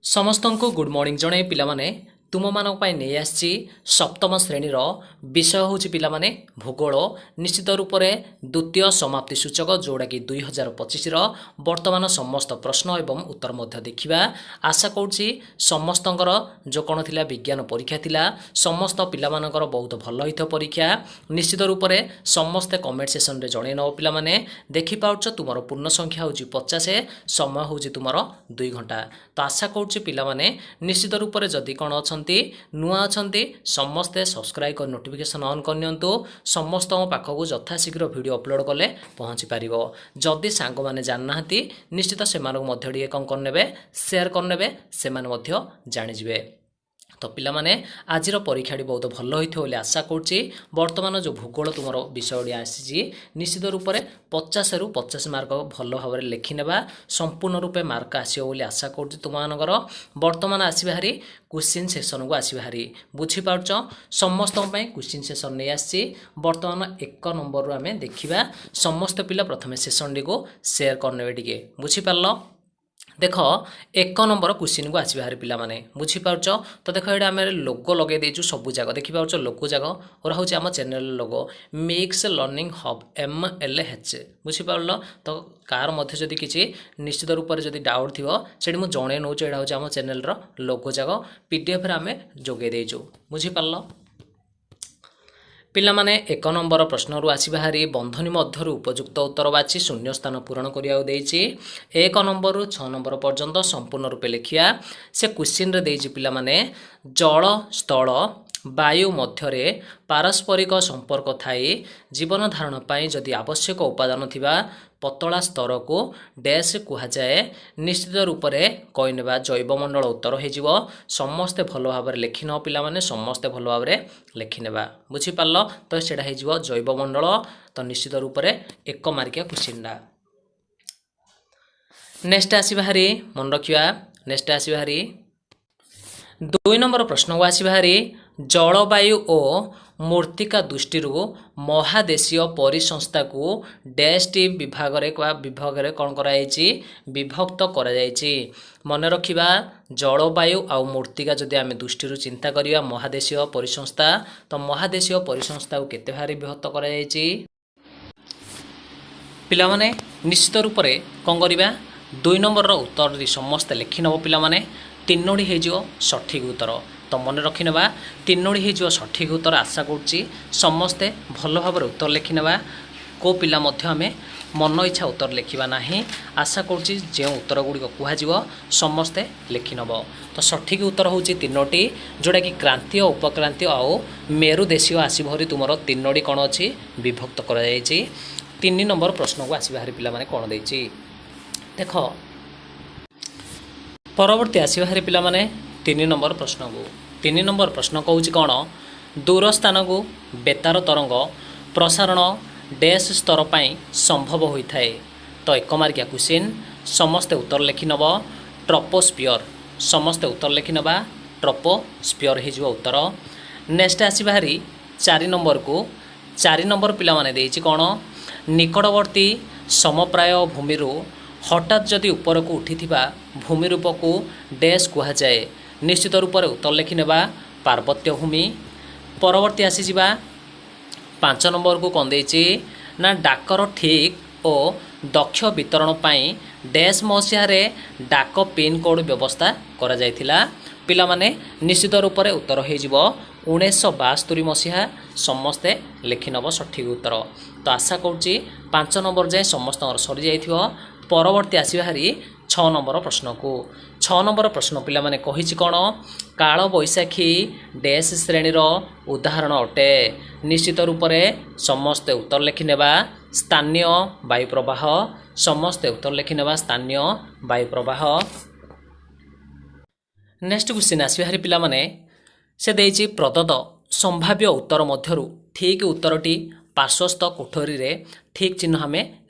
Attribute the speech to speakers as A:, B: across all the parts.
A: ସମସ୍ତଙ୍କୁ good morning ଜଣାଇ ପିଲାମାନେ, ତୁମମାନଙ୍କ ପାଇଁ ନେଇ ଆସିଛି ସପ୍ତମ ଶ୍ରେଣୀର ବିଷୟ ହେଉଛି ପିଲାମାନେ ଭୂଗୋଳ, ନିଶ୍ଚିତ ରୂପରେ ଦ୍ୱିତୀୟ ସମାପ୍ତି ସୂଚକ, ଯେଉଁଟାକି 2025ର। ବର୍ତ୍ତମାନ ସମସ୍ତ ପ୍ରଶ୍ନ ଏବଂ ଉତ୍ତର ମଧ୍ୟ ଦେଖିବା। ଆଶା କରୁଛି ସମସ୍ତଙ୍କର ଯେଉଁ କ'ଣ ଥିଲା, ବିଜ୍ଞାନ ପରୀକ୍ଷା ଥିଲା, ସମସ୍ତ ପିଲାମାନଙ୍କର ବହୁତ ଭଲ ହୋଇଥିବ ପରୀକ୍ଷା। ନିଶ୍ଚିତ ରୂପରେ ସମସ୍ତେ କମେଣ୍ଟ ସେସନରେ ଜଣାଇ ନେବ। ପିଲାମାନେ, ଦେଖିପାରୁଛ ତୁମର ପୂର୍ଣ୍ଣ ସଂଖ୍ୟା ହେଉଛି 50, ସମୟ ହେଉଛି ତୁମର 2 ଘଣ୍ଟା। ତ ଆଶା କରୁଛି ପିଲାମାନେ, ନିଶ୍ଚିତ ରୂପରେ ଯଦି କ'ଣ ଅଛନ୍ତି, ନୂଆ ଅଛନ୍ତି, ସମସ୍ତେ ସବସ୍କ୍ରାଇବ୍ କରି ନୋଟିଫିକେସନ୍ ଅନ୍ କରିନିଅନ୍ତୁ। ସମସ୍ତଙ୍କ ପାଖକୁ ଯଥାଶୀଘ୍ର ଭିଡ଼ିଓ ଅପଲୋଡ଼ କଲେ ପହଞ୍ଚି ପାରିବ। ଯଦି ସାଙ୍ଗମାନେ ଜାଣିନାହାନ୍ତି, ନିଶ୍ଚିତ ସେମାନଙ୍କୁ ମଧ୍ୟ ଟିକେ କ'ଣ କରିନେବେ, ସେୟାର କରିନେବେ, ସେମାନେ ମଧ୍ୟ ଜାଣିଯିବେ। ତ ପିଲାମାନେ, ଆଜିର ପରୀକ୍ଷାଟି ବହୁତ ଭଲ ହୋଇଥିବ ବୋଲି ଆଶା କରୁଛି। ବର୍ତ୍ତମାନ ଯେଉଁ ଭୂଗୋଳ ତୁମର ବିଷୟଟି ଆସିଛି, ନିଶ୍ଚିତ ରୂପରେ 50ରୁ 50 ମାର୍କ ଭଲ ଭାବରେ ଲେଖିନେବା, ସମ୍ପୂର୍ଣ୍ଣ ରୂପେ ମାର୍କ ଆସିବ ବୋଲି ଆଶା କରୁଛି ତୁମମାନଙ୍କର। ବର୍ତ୍ତମାନ ଆସିବା ହାରି କ୍ୱେଶ୍ଚିନ୍ ସେସନକୁ ଆସିବା ହାରି। ବୁଝିପାରୁଛ, ସମସ୍ତଙ୍କ ପାଇଁ କ୍ୱେଶ୍ଚିନ୍ ସେସନ୍ ନେଇ ଆସିଛି। ବର୍ତ୍ତମାନ 1 ନମ୍ବରରୁ ଆମେ ଦେଖିବା। ସମସ୍ତ ପିଲା ପ୍ରଥମେ ସେସନଟିକୁ ସେୟାର କରିନେବେ ଟିକେ। ବୁଝିପାରିଲ? ଦେଖ, 1 ନମ୍ବର କ୍ୱେଶ୍ଚିନ୍କୁ ଆସିବା ହାରି ପିଲାମାନେ। ବୁଝିପାରୁଛ ତ? ଦେଖ, ଏଇଟା ଆମେ ଲୋଗୋ ଲଗେଇ ଦେଇଛୁ ସବୁ ଯାକ, ଦେଖିପାରୁଛ ଲୋଗୋ ଯାକ ଓରା ହେଉଛି ଆମ channel logo, mix learning hub, M L H. ବୁଝିପାରିଲ ତ? କାହାର ମଧ୍ୟ ଯଦି କିଛି ନିଶ୍ଚିତ ରୂପରେ ଯଦି ଡାଉଟ୍ ଥିବ, ସେଠି ମୁଁ ଜଣେଇ ନେଉଛି। ଏଇଟା ହେଉଛି ଆମ ଚ୍ୟାନେଲର ଲୋଗୋ ଯାକ, ପି ଡି ଏଫ୍ରେ ଆମେ ଯୋଗାଇ ଦେଇଛୁ। ବୁଝିପାରିଲ ପିଲାମାନେ? 1 ନମ୍ବର ପ୍ରଶ୍ନରୁ ଆସିବା ହାରି। ବନ୍ଧନୀ ମଧ୍ୟରୁ ଉପଯୁକ୍ତ ଉତ୍ତର ବାଛି ଶୂନ୍ୟ ସ୍ଥାନ ପୂରଣ କରିବାକୁ ଦେଇଛି। 1 ନମ୍ବରରୁ 6 ନମ୍ବର ପର୍ଯ୍ୟନ୍ତ ସମ୍ପୂର୍ଣ୍ଣ ରୂପେ ଲେଖିବା। ସେ କ୍ୱେଶ୍ଚିନ୍ରେ ଦେଇଛି ପିଲାମାନେ, ଜଳ, ସ୍ଥଳ, ବାୟୁ ମଧ୍ୟରେ ପାରସ୍ପରିକ ସମ୍ପର୍କ ଥାଇ ଜୀବନ ଧାରଣ ପାଇଁ ଯଦି ଆବଶ୍ୟକ ଉପାଦାନ ଥିବା ପତଳା ସ୍ତରକୁ ଡ୍ୟାସ୍ କୁହାଯାଏ। ନିଶ୍ଚିତ ରୂପରେ କହିନେବା ଜୈବମଣ୍ଡଳ ଉତ୍ତର ହେଇଯିବ। ସମସ୍ତେ ଭଲ ଭାବରେ ଲେଖିନେବ ପିଲାମାନେ, ସମସ୍ତେ ଭଲ ଭାବରେ ଲେଖିନେବା। ବୁଝିପାରିଲ ତ? ସେଇଟା ହେଇଯିବ ଜୈବମଣ୍ଡଳ। ତ ନିଶ୍ଚିତ ରୂପରେ 1 ମାର୍କିଆ କ୍ୱେଶ୍ଚିନ୍ଟା। ନେକ୍ସଟ ଆସିବା ହାରି, ମନେ ରଖିବା, ନେକ୍ସଟ ଆସିବା ହାରି 2 ନମ୍ବର ପ୍ରଶ୍ନକୁ ଆସିବା ହାରି। ଜଳବାୟୁ ଓ ମୃତ୍ତିକା ଦୃଷ୍ଟିରୁ ମହାଦେଶୀୟ ପରିସଂସ୍ଥାକୁ ଡ୍ୟାସ୍ଟି ବିଭାଗରେ ବା ବିଭାଗରେ କ'ଣ କରାଯାଇଛି, ବିଭକ୍ତ କରାଯାଇଛି। ମନେ ରଖିବା, ଜଳବାୟୁ ଆଉ ମୃତ୍ତିକା ଯଦି ଆମେ ଦୃଷ୍ଟିରୁ ଚିନ୍ତା କରିବା ମହାଦେଶୀୟ ପରିସଂସ୍ଥା, ତ ମହାଦେଶୀୟ ପରିସଂସ୍ଥାକୁ କେତେ ଭାଗରେ ବିଭକ୍ତ କରାଯାଇଛି ପିଲାମାନେ? ନିଶ୍ଚିତ ରୂପରେ କ'ଣ କରିବା, 2 ନମ୍ବରର ଉତ୍ତରଟି ସମସ୍ତେ ଲେଖିନେବ ପିଲାମାନେ। ତିନୋଟି ହେଇଯିବ ସଠିକ୍ ଉତ୍ତର। ତ ମନେ ରଖିନେବା, ତିନୋଟି ହେଇଯିବ ସଠିକ୍ ଉତ୍ତର। ଆଶା କରୁଛି ସମସ୍ତେ ଭଲ ଭାବରେ ଉତ୍ତର ଲେଖିନେବା। କେଉଁ ପିଲା ମଧ୍ୟ ଆମେ ମନ ଇଚ୍ଛା ଉତ୍ତର ଲେଖିବା ନାହିଁ। ଆଶା କରୁଛି ଯେଉଁ ଉତ୍ତର ଗୁଡ଼ିକ କୁହାଯିବ ସମସ୍ତେ ଲେଖିନେବ। ତ ସଠିକ୍ ଉତ୍ତର ହେଉଛି ତିନୋଟି, ଯେଉଁଟାକି କ୍ରାନ୍ତୀୟ, ଉପକ୍ରାନ୍ତୀୟ ଆଉ ମେରୁ ଦେଶୀୟ ଆସିବ ଭାରି। ତୁମର ତିନୋଟି କ'ଣ ଅଛି, ବିଭକ୍ତ କରାଯାଇଛି। 3 ନମ୍ବର ପ୍ରଶ୍ନକୁ ଆସିବା ଭାରି ପିଲାମାନେ, କ'ଣ ଦେଇଛି ଦେଖ। ପରବର୍ତ୍ତୀ ଆସିବା ଭାରି ପିଲାମାନେ 3 ନମ୍ବର ପ୍ରଶ୍ନକୁ। 3 ନମ୍ବର ପ୍ରଶ୍ନ କହୁଛି କ'ଣ, ଦୂର ସ୍ଥାନକୁ ବେତାର ତରଙ୍ଗ ପ୍ରସାରଣ ଡ୍ୟାସ୍ ସ୍ତର ପାଇଁ ସମ୍ଭବ ହୋଇଥାଏ। ତ 1 ମାର୍କିଆ କ୍ୱେଶ୍ଚିନ୍, ସମସ୍ତେ ଉତ୍ତର ଲେଖିନେବ ଟ୍ରପୋସ୍ପିୟର। ସମସ୍ତେ ଉତ୍ତର ଲେଖିନେବା, ଟ୍ରପୋସ୍ପିୟର ହେଇଯିବ ଉତ୍ତର। ନେକ୍ସଟ ଆସିବା ଭାରି 4 ନମ୍ବରକୁ। 4 ନମ୍ବର ପିଲାମାନେ ଦେଇଛି କ'ଣ, ନିକଟବର୍ତ୍ତୀ ସମପ୍ରାୟ ଭୂମିରୁ ହଠାତ୍ ଯଦି ଉପରକୁ ଉଠିଥିବା ଭୂମିରୂପକୁ ଡ୍ୟାସ୍ କୁହାଯାଏ। ନିଶ୍ଚିତ ରୂପରେ ଉତ୍ତର ଲେଖିନେବା ପାର୍ବତ୍ୟ ଭୂମି। ପରବର୍ତ୍ତୀ ଆସିଯିବା 5 ନମ୍ବରକୁ। କ'ଣ ଦେଇଛି ନା, ଡାକର ଠିକ୍ ଓ ଦକ୍ଷ ବିତରଣ ପାଇଁ ଡ୍ୟାସ୍ ମସିହାରେ ଡାକ ପିନ୍କୋଡ଼୍ ବ୍ୟବସ୍ଥା କରାଯାଇଥିଲା। ପିଲାମାନେ, ନିଶ୍ଚିତ ରୂପରେ ଉତ୍ତର ହେଇଯିବ 1972 ମସିହା। ସମସ୍ତେ ଲେଖିନେବ ସଠିକ୍ ଉତ୍ତର। ତ ଆଶା କରୁଛି 5 ନମ୍ବର ଯାଏଁ ସମସ୍ତଙ୍କର ସରିଯାଇଥିବ। ପରବର୍ତ୍ତୀ ଆସିବା ହାରି 6 ନମ୍ବର ପ୍ରଶ୍ନକୁ। 6 ନମ୍ବର ପ୍ରଶ୍ନ ପିଲାମାନେ କହିଛି କ'ଣ, କାଳବୈଶାଖୀ ଡ୍ୟାସ୍ ଶ୍ରେଣୀର ଉଦାହରଣ ଅଟେ। ନିଶ୍ଚିତ ରୂପରେ ସମସ୍ତେ ଉତ୍ତର ଲେଖିନେବା ସ୍ଥାନୀୟ ବାୟୁ ପ୍ରବାହ। ସମସ୍ତେ ଉତ୍ତର ଲେଖିନେବା ସ୍ଥାନୀୟ ବାୟୁ ପ୍ରବାହ। ନେକ୍ସଟ କ୍ୱେଶ୍ଚିନ୍ ଆସିବା ହାରି ପିଲାମାନେ। ସେ ଦେଇଛି, ପ୍ରଦତ୍ତ ସମ୍ଭାବ୍ୟ ଉତ୍ତର ମଧ୍ୟରୁ ଠିକ୍ ଉତ୍ତରଟି ପାର୍ଶ୍ୱସ୍ଥ କୋଠରୀରେ ଠିକ୍ ଚିହ୍ନ ଆମେ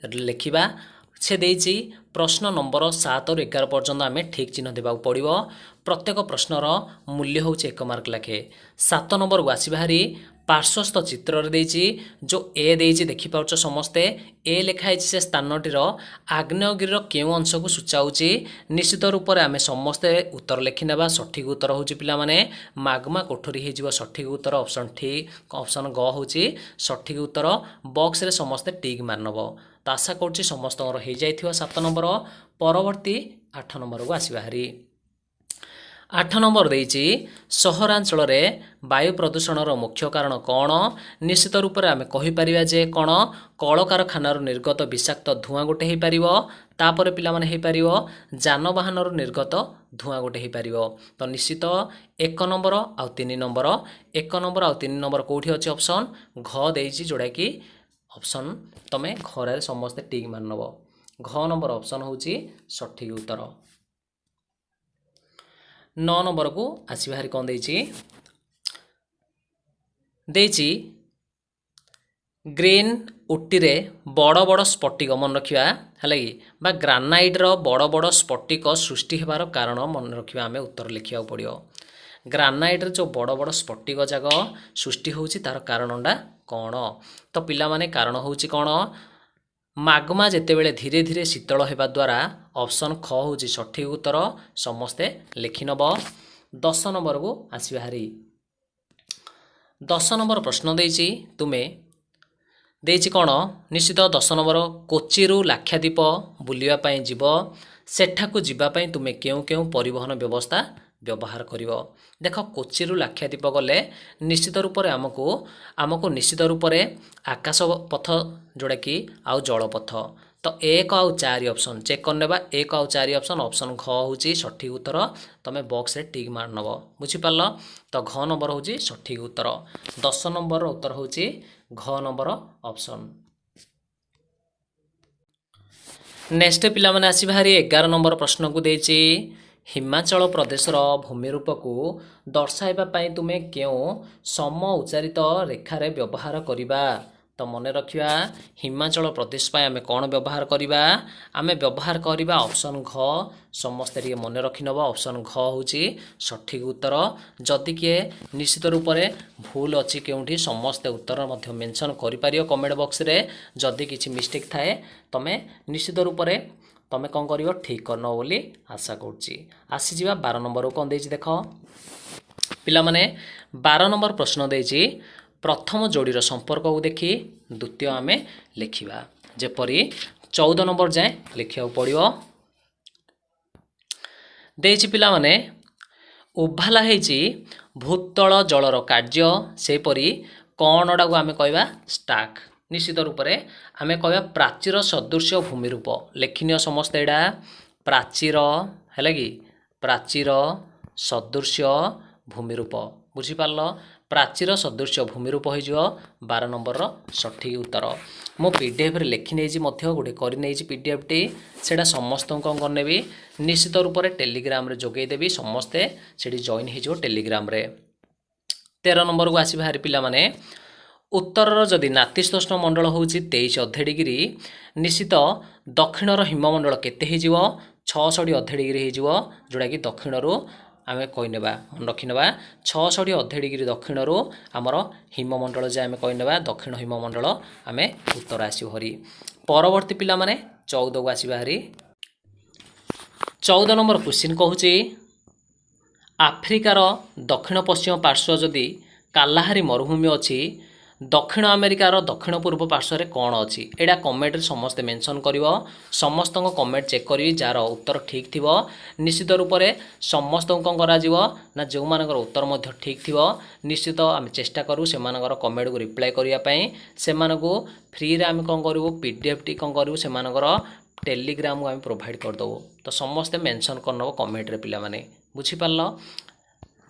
A: ଲେଖିବା। ସେ ଦେଇଛି ପ୍ରଶ୍ନ ନମ୍ବର 7ରୁ 11 ପର୍ଯ୍ୟନ୍ତ ଆମେ ଠିକ୍ ଚିହ୍ନ ଦେବାକୁ ପଡ଼ିବ। ପ୍ରତ୍ୟେକ ପ୍ରଶ୍ନର ମୂଲ୍ୟ ହେଉଛି 1 ମାର୍କ ଲେଖେ। 7 ନମ୍ବରକୁ ଆସିବା ହାରି ପାର୍ଶ୍ୱସ୍ଥ ଚିତ୍ରରେ ଦେଇଛି, ଯେଉଁ ଏ ଦେଇଛି ଦେଖିପାରୁଛ ସମସ୍ତେ, ଏ ଲେଖା ହେଇଛି ସେ ସ୍ଥାନଟିର ଆଗ୍ନେୟଗିରିର କେଉଁ ଅଂଶକୁ ସୂଚାଉଛି? ନିଶ୍ଚିତ ରୂପରେ ଆମେ ସମସ୍ତେ ଉତ୍ତର ଲେଖିନେବା। ସଠିକ୍ ଉତ୍ତର ହେଉଛି ପିଲାମାନେ ମାଗ୍ମା କୋଠରୀ ହେଇଯିବ ସଠିକ୍ ଉତ୍ତର। ଅପସନ୍ ଠିକ୍, ଅପସନ୍ ଗ ହେଉଛି ସଠିକ୍ ଉତ୍ତର। ବକ୍ସରେ ସମସ୍ତେ ଟିକ୍ ମାରିନେବ। ତ ଆଶା କରୁଛି ସମସ୍ତଙ୍କର ହେଇଯାଇଥିବ 7 ନମ୍ବର। ପରବର୍ତ୍ତୀ 8 ନମ୍ବରକୁ ଆସିବା ହାରି। 8 ନମ୍ବର ଦେଇଛି ସହରାଞ୍ଚଳରେ ବାୟୁ ପ୍ରଦୂଷଣର ମୁଖ୍ୟ କାରଣ କ'ଣ? ନିଶ୍ଚିତ ରୂପରେ ଆମେ କହିପାରିବା ଯେ କ'ଣ, କଳକାରଖାନାରୁ ନିର୍ଗତ ବିଷାକ୍ତ ଧୂଆଁ ଗୋଟେ ହେଇପାରିବ, ତାପରେ ପିଲାମାନେ ହେଇପାରିବ ଯାନବାହନରୁ ନିର୍ଗତ ଧୂଆଁ ଗୋଟେ ହେଇପାରିବ। ତ ନିଶ୍ଚିତ 1 ନମ୍ବର ଆଉ 3 ନମ୍ବର, 1 ନମ୍ବର ଆଉ 3 ନମ୍ବର କେଉଁଠି ଅଛି? ଅପସନ୍ ଘ ଦେଇଛି, ଯେଉଁଟାକି ଅପସନ୍ ତମେ ଘରେ ସମସ୍ତେ ଟିକ୍ ମାରିନେବ। ଘ ନମ୍ବର ଅପସନ୍ ହେଉଛି ସଠିକ୍ ଉତ୍ତର। 9 ନମ୍ବରକୁ ଆସିବା ହାରି କ'ଣ ଦେଇଛି? ଦେଇଛି ଗ୍ରୀନ୍ ଉଟିରେ ବଡ଼ ବଡ଼ ସ୍ଫଟିକ, ମନେ ରଖିବା ହେଲା କି, ବା ଗ୍ରାନାଇଟ୍ର ବଡ଼ ବଡ଼ ସ୍ଫଟିକ ସୃଷ୍ଟି ହେବାର କାରଣ ମନେ ରଖିବା, ଆମେ ଉତ୍ତର ଲେଖିବାକୁ ପଡ଼ିବ। ଗ୍ରାନାଇଟ୍ର ଯେଉଁ ବଡ଼ ବଡ଼ ସ୍ଫଟିକ ଯାକ ସୃଷ୍ଟି ହେଉଛି ତାର କାରଣଟା କ'ଣ? ତ ପିଲାମାନେ କାରଣ ହେଉଛି କ'ଣ? ମାଗ୍ମା ଯେତେବେଳେ ଧୀରେ ଧୀରେ ଶୀତଳ ହେବା ଦ୍ୱାରା। ଅପସନ୍ ଖ ହେଉଛି ସଠିକ୍ ଉତ୍ତର, ସମସ୍ତେ ଲେଖିନେବ। 10 ନମ୍ବରକୁ ଆସିବା ହାରି। 10 ନମ୍ବର ପ୍ରଶ୍ନ ଦେଇଛି ତୁମେ, ଦେଇଛି କ'ଣ? ନିଶ୍ଚିତ 10 ନମ୍ବର, କୋଚିରୁ ଲାକ୍ଷାଦ୍ୱୀପ ବୁଲିବା ପାଇଁ ଯିବ, ସେଠାକୁ ଯିବା ପାଇଁ ତୁମେ କେଉଁ କେଉଁ ପରିବହନ ବ୍ୟବସ୍ଥା ବ୍ୟବହାର କରିବ? ଦେଖ, କୋଚିରୁ ଲାକ୍ଷାଦ୍ୱୀପ ଗଲେ ନିଶ୍ଚିତ ରୂପରେ ଆମକୁ ନିଶ୍ଚିତ ରୂପରେ ଆକାଶ ପଥ ଯେଉଁଟାକି ଆଉ ଜଳପଥ। ତ 1 ଆଉ 4 ଅପସନ୍ ଚେକ୍ କରିନେବା। 1 ଆଉ 4 ଅପସନ୍, ଅପସନ୍ ଘ ହେଉଛି ସଠିକ୍ ଉତ୍ତର। ତୁମେ ବକ୍ସରେ ଟିକ୍ ମାରିନେବ। ବୁଝିପାରିଲ? ତ ଘ ନମ୍ବର ହେଉଛି ସଠିକ୍ ଉତ୍ତର। 10 ନମ୍ବରର ଉତ୍ତର ହେଉଛି ଘ ନମ୍ବର ଅପସନ୍। ନେକ୍ସଟ ପିଲାମାନେ ଆସିବା ହାରି 11 ନମ୍ବର ପ୍ରଶ୍ନକୁ ଦେଇଛି ହିମାଚଳ ପ୍ରଦେଶର ଭୂମି ରୂପକୁ ଦର୍ଶାଇବା ପାଇଁ ତୁମେ କେଉଁ ସମ ଉଚ୍ଚାରିତ ରେଖାରେ ବ୍ୟବହାର କରିବା? ତ ମନେ ରଖିବା ହିମାଚଳ ପ୍ରଦେଶ ପାଇଁ ଆମେ କ'ଣ ବ୍ୟବହାର କରିବା? ଆମେ ବ୍ୟବହାର କରିବା ଅପସନ୍ ଘ। ସମସ୍ତେ ଟିକେ ମନେ ରଖିନେବ, ଅପସନ୍ ଘ ହେଉଛି ସଠିକ୍ ଉତ୍ତର। ଯଦି କିଏ ନିଶ୍ଚିତ ରୂପରେ ଭୁଲ ଅଛି କେଉଁଠି, ସମସ୍ତେ ଉତ୍ତର ମଧ୍ୟ ମେନସନ୍ କରିପାରିବ କମେଣ୍ଟ ବକ୍ସରେ। ଯଦି କିଛି ମିଷ୍ଟେକ୍ ଥାଏ ତୁମେ ନିଶ୍ଚିତ ରୂପରେ ତୁମେ କ'ଣ କରିବ, ଠିକ୍ କରିନେବ ବୋଲି ଆଶା କରୁଛି। ଆସିଯିବା 12 ନମ୍ବରକୁ କ'ଣ ଦେଇଛି ଦେଖ ପିଲାମାନେ। 12 ନମ୍ବର ପ୍ରଶ୍ନ ଦେଇଛି ପ୍ରଥମ ଯୋଡ଼ିର ସମ୍ପର୍କକୁ ଦେଖି ଦ୍ୱିତୀୟ ଆମେ ଲେଖିବା, ଯେପରି 14 ନମ୍ବର ଯାଏଁ ଲେଖିବାକୁ ପଡ଼ିବ। ଦେଇଛି ପିଲାମାନେ ଉଭାଲା ହେଇଛି ଭୂତଳ ଜଳର କାର୍ଯ୍ୟ, ସେହିପରି କ'ଣଟାକୁ ଆମେ କହିବା ଷ୍ଟାକ୍? ନିଶ୍ଚିତ ରୂପରେ ଆମେ କହିବା ପ୍ରାଚୀର ସଦୃଶ୍ୟ ଭୂମିରୂପ। ଲେଖିନିଅ ସମସ୍ତେ, ଏଇଟା ପ୍ରାଚୀର ହେଲା କି, ପ୍ରାଚୀର ସଦୃଶ୍ୟ ଭୂମିରୂପ। ବୁଝିପାରିଲ? ପ୍ରାଚୀର ସଦୃଶ୍ୟ ଭୂମିରୂପ ହେଇଯିବ 12 ନମ୍ବରର ସଠିକ୍ ଉତ୍ତର। ମୁଁ ପି ଡି ଏଫ୍ରେ ଲେଖିନେଇଛି ମଧ୍ୟ, ଗୋଟେ କରିନେଇଛି ପି ଡି ଏଫ୍ଟି, ସେଇଟା ସମସ୍ତଙ୍କୁ କ'ଣ କରିନେବି, ନିଶ୍ଚିତ ରୂପରେ ଟେଲିଗ୍ରାମରେ ଯୋଗାଇଦେବି, ସମସ୍ତେ ସେଠି ଜଏନ୍ ହେଇଯିବ ଟେଲିଗ୍ରାମରେ। 13 ନମ୍ବରକୁ ଆସିବା ହାରି ପିଲାମାନେ, ଉତ୍ତରର ଯଦି ନାତିଶୀତୋଷ୍ଣ ମଣ୍ଡଳ ହେଉଛି 23.5 ଡିଗ୍ରୀ, ନିଶ୍ଚିତ ଦକ୍ଷିଣର ହିମମଣ୍ଡଳ କେତେ ହେଇଯିବ? 66.5 ଡିଗ୍ରୀ ହେଇଯିବ, ଯେଉଁଟାକି ଦକ୍ଷିଣରୁ ଆମେ କହିନେବା, ମନେ ରଖିନେବା 66.5 ଡିଗ୍ରୀ ଦକ୍ଷିଣରୁ ଆମର ହିମମଣ୍ଡଳ ଯାଏ ଆମେ କହିନେବା ଦକ୍ଷିଣ ହିମମଣ୍ଡଳ ଆମେ ଉତ୍ତର ଆସିବ ହରି। ପରବର୍ତ୍ତୀ ପିଲାମାନେ 14କୁ ଆସିବା ହାରି। 14 ନମ୍ବର କ୍ୱେଶ୍ଚିନ୍ କହୁଛି ଆଫ୍ରିକାର ଦକ୍ଷିଣ ପଶ୍ଚିମ ପାର୍ଶ୍ୱ ଯଦି କାଲାହାରି ମରୁଭୂମି ଅଛି, ଦକ୍ଷିଣ ଆମେରିକାର ଦକ୍ଷିଣ ପୂର୍ବ ପାର୍ଶ୍ୱରେ କ'ଣ ଅଛି? ଏଇଟା କମେଣ୍ଟରେ ସମସ୍ତେ ମେନସନ୍ କରିବ। ସମସ୍ତଙ୍କ କମେଣ୍ଟ ଚେକ୍ କରିବି, ଯାହାର ଉତ୍ତର ଠିକ୍ ଥିବ ନିଶ୍ଚିତ ରୂପରେ ସମସ୍ତଙ୍କୁ କ'ଣ କରାଯିବ ନା, ଯେଉଁମାନଙ୍କର ଉତ୍ତର ମଧ୍ୟ ଠିକ୍ ଥିବ ନିଶ୍ଚିତ ଆମେ ଚେଷ୍ଟା କରୁ ସେମାନଙ୍କର କମେଣ୍ଟକୁ ରିପ୍ଲାଏ କରିବା ପାଇଁ। ସେମାନଙ୍କୁ ଫ୍ରିରେ ଆମେ କ'ଣ କରିବୁ, ପି ଡି ଏଫ୍ଟି କ'ଣ କରିବୁ, ସେମାନଙ୍କର ଟେଲିଗ୍ରାମକୁ ଆମେ ପ୍ରୋଭାଇଡ଼ କରିଦେବୁ। ତ ସମସ୍ତେ ମେନସନ୍ କରିନେବ କମେଣ୍ଟରେ ପିଲାମାନେ, ବୁଝିପାରିଲ?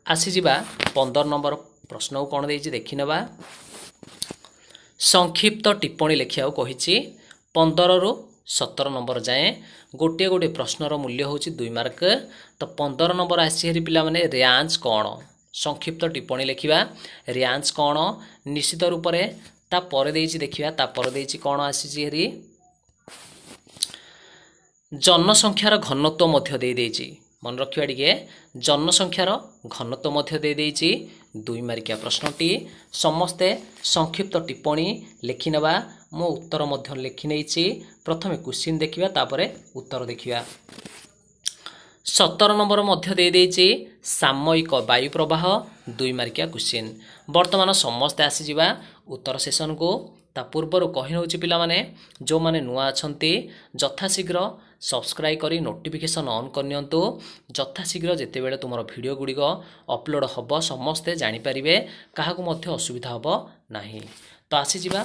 A: ଆସିଯିବା 15 ନମ୍ବର ପ୍ରଶ୍ନକୁ କ'ଣ ଦେଇଛି ଦେଖିନେବା। ସଂକ୍ଷିପ୍ତ ଟିପ୍ପଣୀ ଲେଖିବାକୁ କହିଛି 15ରୁ 17 ନମ୍ବର ଯାଏଁ। ଗୋଟିଏ ଗୋଟିଏ ପ୍ରଶ୍ନର ମୂଲ୍ୟ ହେଉଛି 2 ମାର୍କ। ତ 15 ନମ୍ବର ଆସିଛି ହେରି ପିଲାମାନେ, ର୍ୟାଞ୍ଚ କ'ଣ? ସଂକ୍ଷିପ୍ତ ଟିପ୍ପଣୀ ଲେଖିବା, ର୍ୟାଞ୍ଚ କ'ଣ ନିଶ୍ଚିତ ରୂପରେ। ତାପରେ ଦେଇଛି ଦେଖିବା, ତାପରେ ଦେଇଛି କ'ଣ ଆସିଛି ହେରି। ଜନସଂଖ୍ୟାର ଘନତ୍ୱ ମଧ୍ୟ ଦେଇଦେଇଛି। ମନେ ରଖିବା ଟିକେ, ଜନସଂଖ୍ୟାର ଘନତ୍ୱ ମଧ୍ୟ ଦେଇଦେଇଛି। 2 ମାର୍କିଆ ପ୍ରଶ୍ନଟି, ସମସ୍ତେ ସଂକ୍ଷିପ୍ତ ଟିପ୍ପଣୀ ଲେଖିନେବା। ମୁଁ ଉତ୍ତର ମଧ୍ୟ ଲେଖିନେଇଛି। ପ୍ରଥମେ କ୍ୱେଶ୍ଚିନ୍ ଦେଖିବା, ତାପରେ ଉତ୍ତର ଦେଖିବା। 17 ନମ୍ବର ମଧ୍ୟ ଦେଇଦେଇଛି ସାମୟିକ ବାୟୁ ପ୍ରବାହ, 2 ମାର୍କିଆ କ୍ୱେଶ୍ଚିନ୍। ବର୍ତ୍ତମାନ ସମସ୍ତେ ଆସିଯିବା ଉତ୍ତର ସେସନକୁ। ତା ପୂର୍ବରୁ କହି ନେଉଛି ପିଲାମାନେ, ଯେଉଁମାନେ ନୂଆ ଅଛନ୍ତି ଯଥାଶୀଘ୍ର ସବସ୍କ୍ରାଇବ୍ କରି ନୋଟିଫିକେସନ୍ ଅନ୍ କରିନିଅନ୍ତୁ। ଯଥାଶୀଘ୍ର ଯେତେବେଳେ ତୁମର ଭିଡ଼ିଓ ଗୁଡ଼ିକ ଅପଲୋଡ଼ ହେବ ସମସ୍ତେ ଜାଣିପାରିବେ, କାହାକୁ ମଧ୍ୟ ଅସୁବିଧା ହେବ ନାହିଁ। ତ ଆସିଯିବା।